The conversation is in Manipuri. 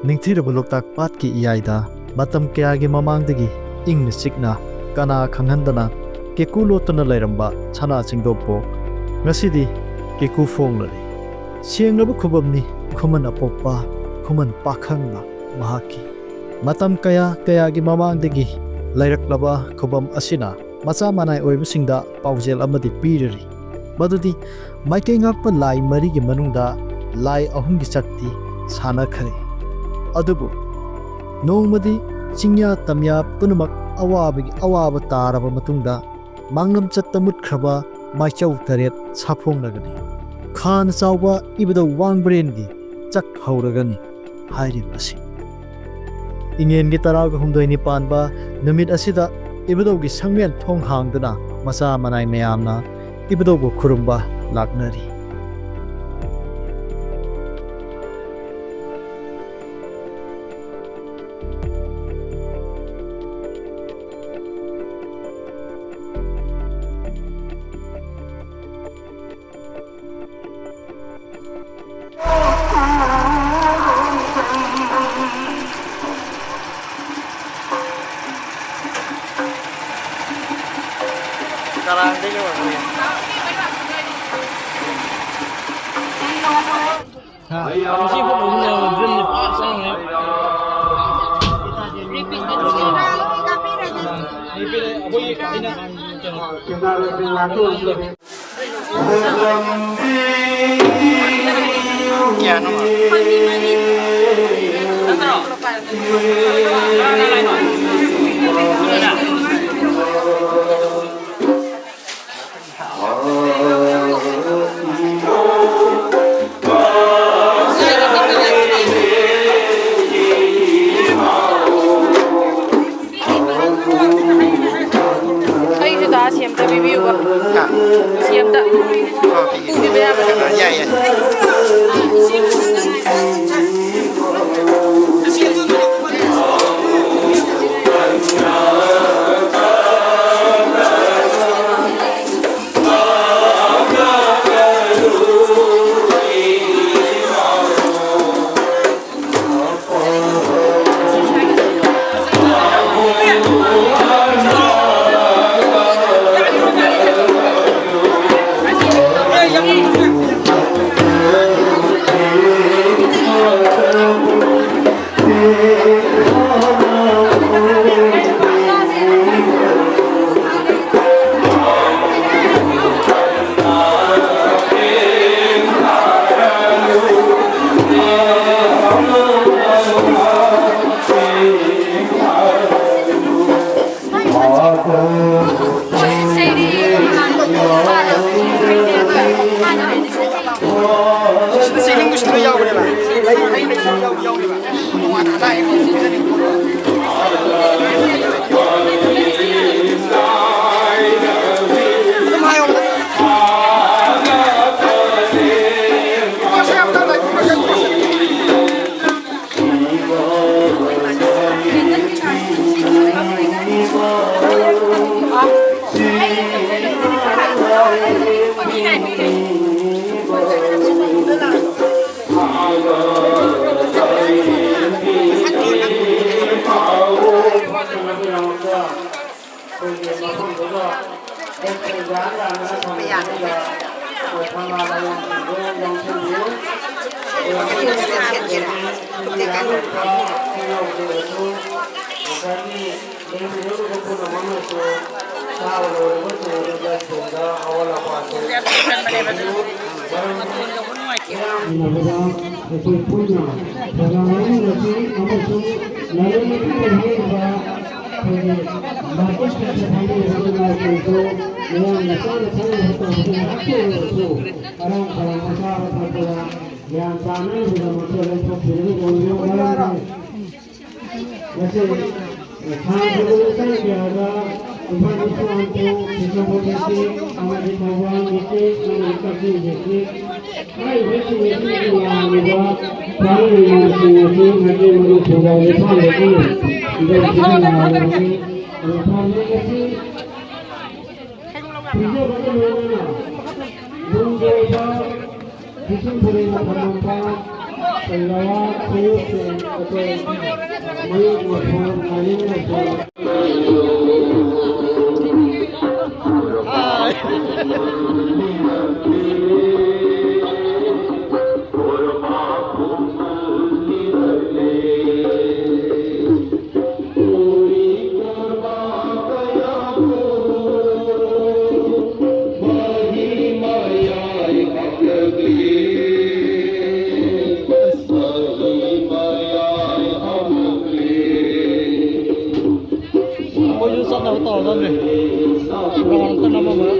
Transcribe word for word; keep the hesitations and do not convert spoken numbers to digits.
ꯅꯤꯡꯊꯤꯔꯕ ꯂꯣꯛꯇꯥꯛ ꯄꯥꯠꯀꯤ ꯏꯌꯥꯏꯗ ꯃꯇꯝ ꯀꯌꯥꯒꯤ ꯃꯃꯥꯡꯗꯒꯤ ꯏꯪꯅ ꯆꯤꯛꯅ ꯀꯅꯥ ꯈꯪꯍꯟꯗꯅ ꯀꯦꯀꯨ ꯂꯣꯠꯇꯨꯅ ꯂꯩꯔꯝꯕ ꯁꯅꯥ ꯆꯤꯡꯗꯣꯛꯄꯣꯛ ꯉꯁꯤꯗꯤ ꯀꯦꯀꯨ ꯐꯣꯡꯂꯔꯦ꯫ ꯁꯦꯡꯂꯕ ꯈꯨꯕꯝꯅꯤ ꯈꯨꯃꯟ ꯑꯄꯣꯛꯄ, ꯈꯨꯃꯟ ꯄꯥꯈꯪꯕ ꯃꯍꯥꯛꯀꯤ꯫ ꯃꯇꯝ ꯀꯌꯥ ꯀꯌꯥꯒꯤ ꯃꯃꯥꯡꯗꯒꯤ ꯂꯩꯔꯛꯂꯕ ꯈꯨꯕꯝ ꯑꯁꯤꯅ ꯃꯆꯥ ꯃꯅꯥꯏ ꯑꯣꯏꯕꯁꯤꯡꯗ ꯄꯥꯎꯖꯦꯜ ꯑꯃꯗꯤ ꯄꯤꯔꯔꯤ꯫ ꯃꯗꯨꯗꯤ ꯃꯥꯏꯀꯩ ꯉꯥꯛꯄ ꯂꯥꯏ ꯃꯔꯤꯒꯤ ꯃꯅꯨꯡꯗ ꯂꯥꯏ ꯑꯍꯨꯝꯒꯤ ꯆꯛꯇꯤ ꯁꯥꯟꯅꯈ꯭ꯔꯦ꯫ ꯑꯗꯨꯕꯨ ꯅꯣꯡꯃꯗꯤ ꯆꯤꯡꯌꯥ ꯇꯝꯌꯥ ꯄꯨꯝꯅꯃꯛ ꯑꯋꯥꯕꯒꯤ ꯑꯋꯥꯕ ꯇꯥꯔꯕ ꯃꯇꯨꯡꯗ ꯃꯥꯡꯂꯝ ꯆꯠꯇ ꯃꯨꯠꯈ꯭ꯔꯕ ꯃꯥꯏꯆꯧ ꯇꯔꯦꯠ ꯁꯥꯐꯣꯡꯂꯒꯅꯤ꯫ ꯈꯥꯅ ꯆꯥꯎꯕ ꯏꯕꯨꯙꯧ ꯋꯥꯡꯕ꯭ꯔꯦꯟꯒꯤ ꯆꯛ ꯍꯧꯔꯒꯅꯤ ꯍꯥꯏꯔꯤꯕ ꯑꯁꯤ꯫ ꯏꯉꯦꯟꯒꯤ ꯇꯔꯥꯒ ꯍꯨꯝꯗꯣꯏꯅꯤ ꯄꯥꯟꯕ ꯅꯨꯃꯤꯠ ꯑꯁꯤꯗ ꯏꯕꯨꯙꯧꯒꯤ ꯁꯪꯃꯦꯟ ꯊꯣꯡ ꯍꯥꯡꯗꯨꯅ ꯃꯆꯥ ꯃꯅꯥꯏ ꯃꯌꯥꯝꯅ ꯏꯕꯨꯙꯧꯕꯨ ꯈꯨꯔꯨꯝꯕ ꯂꯥꯛꯅꯔꯤ꯫ ꯀꯅꯥꯗꯒꯤ ꯑꯣꯏꯕꯅꯣ? ꯍꯥ? ꯉꯁꯤ ꯐꯨꯠꯕꯣꯜ ꯌꯦꯡꯕ ꯗ꯭ꯔꯤꯝꯅꯤ ꯄꯥꯛ ꯆꯪꯉꯦ꯫ ꯑꯩꯈꯣꯏꯒꯤ ꯑꯩꯅ ꯀꯩꯅꯣ ꯑꯩꯁꯨ ꯇꯥ ꯁꯤ ꯑꯝꯇ ꯄꯤꯕꯤꯌꯨꯕ꯫ ꯍꯥ? ꯁꯤ ꯑꯝꯇ ꯑꯣ, ꯄꯤꯒꯦ꯫ ꯄꯨꯕꯤꯕ ꯌꯥꯕ꯭ꯔꯥ? ꯑ, ꯌꯥꯏ, ꯌꯥꯏ꯫ ꯑꯩꯈꯣꯏꯒꯤ ꯃꯐꯝꯗꯨꯗ ꯂꯦꯞꯄ ꯌꯥꯅ ꯌꯥꯅꯅ ꯊꯝꯕꯁꯤꯗ ꯑꯩꯈꯣꯏ ꯊꯝꯕꯥꯜ ꯂꯩꯔꯣꯡꯁꯤꯡꯗꯨ ꯌꯣꯝꯁꯤꯟꯕꯤꯌꯨ꯫ ꯉꯁꯥꯏꯒꯤ ꯂꯦꯡꯕꯤꯔꯤꯕ ꯄꯨꯝꯅꯃꯛꯅꯁꯨ ꯆꯥꯕ ꯂꯣꯏꯔꯕꯁꯤꯡ ꯑꯗꯨꯗ ꯊꯣꯡꯗ ꯑꯋꯥꯠ ꯑꯄꯥꯁꯤꯡ ꯇꯧꯕꯤꯌꯨ꯫ ꯃꯔꯝꯗꯤ ꯃꯌꯥꯝ ꯎꯅꯕꯗ ꯑꯩꯈꯣꯏ ꯄꯨꯟꯅ ꯄ꯭ꯔꯣꯒ꯭ꯔꯥꯝ ꯑꯃ ꯉꯁꯤ ꯑꯃꯁꯨꯡ ꯂꯂꯣꯟ ꯏꯇꯤꯛꯇ ꯍꯥꯏꯔꯤꯕ ꯑꯩꯈꯣꯏꯒꯤ ꯃꯥꯔꯀꯦꯠ ꯁꯦꯠꯇ ꯐꯝꯃꯤꯕ ꯏꯃꯥ ꯏꯕꯦꯜꯁꯨ ꯃꯤꯌꯥꯝꯅ ꯆꯥꯅ ꯊꯛꯅꯕ ꯇꯧꯕꯗ ꯉꯥꯏꯍꯥꯛꯀꯤ ꯑꯣꯏꯔꯕꯁꯨ ꯑꯔꯥꯡ ꯈꯧꯔꯥꯡꯕ ꯆꯥꯕ ꯊꯛꯄꯗ ꯒ꯭ꯌꯥꯟ ꯇꯥꯅꯅꯕꯒꯤꯗꯃꯛꯇ ꯂꯦꯞꯊꯣꯛꯄꯤꯔꯒ ꯑꯣꯏꯕꯤꯌꯨ꯫ ꯃꯔꯝꯗꯤ ꯉꯁꯤ ꯊꯥꯡ ꯈꯨꯗꯤꯡꯃꯛꯇ ꯀꯌꯥꯗ Imphal is one two, Bishnupur district ꯑꯃꯗꯤ ꯊꯧꯕꯥꯜ ꯗꯤꯁꯇ꯭ꯔꯤꯛ ꯑꯃꯗꯤ ꯀꯛꯆꯤꯡ ꯗꯤꯁꯇ꯭ꯔꯤꯛ ꯍꯥꯏꯔꯤꯕꯁꯤꯡ ꯑꯁꯤꯒꯤ ꯂꯥꯛꯂꯤꯕ ꯆꯥꯃꯤꯟꯅꯔꯤꯕꯁꯤꯡ ꯑꯁꯤ ꯃꯩꯇꯩ ꯃꯔꯨꯞ ꯊꯧꯕꯥꯜ ꯏꯝꯐꯥꯜꯗꯒꯤ ꯏꯝꯐꯥꯜ ꯂꯥꯛꯂꯕꯅꯤ꯫ ꯑꯗꯨ ꯊꯧꯕꯥꯜ ꯑꯁꯤ ꯄꯤꯖꯕꯒ ꯂꯣꯏꯅꯅ ꯅꯨꯡꯒꯤ ꯑꯣꯏꯕ ꯄꯤꯁꯨꯝ ꯐꯨꯔꯤꯅ ꯊꯝꯂꯝꯕ ꯀꯪꯂꯥ ꯈꯨꯌꯦꯛꯁꯤꯡ ꯑꯗꯨ ꯃꯌꯦꯛ ꯃꯊꯣꯟ ꯃꯔꯤꯡꯅꯁꯨ ꯑꯩꯈꯣꯏꯁꯨ ꯆꯠꯅꯕ ꯇꯧꯔꯗꯕꯅꯦ꯫ ꯔꯥꯎꯟ ꯑꯝꯇ ꯅꯝꯃꯝꯃꯒ꯫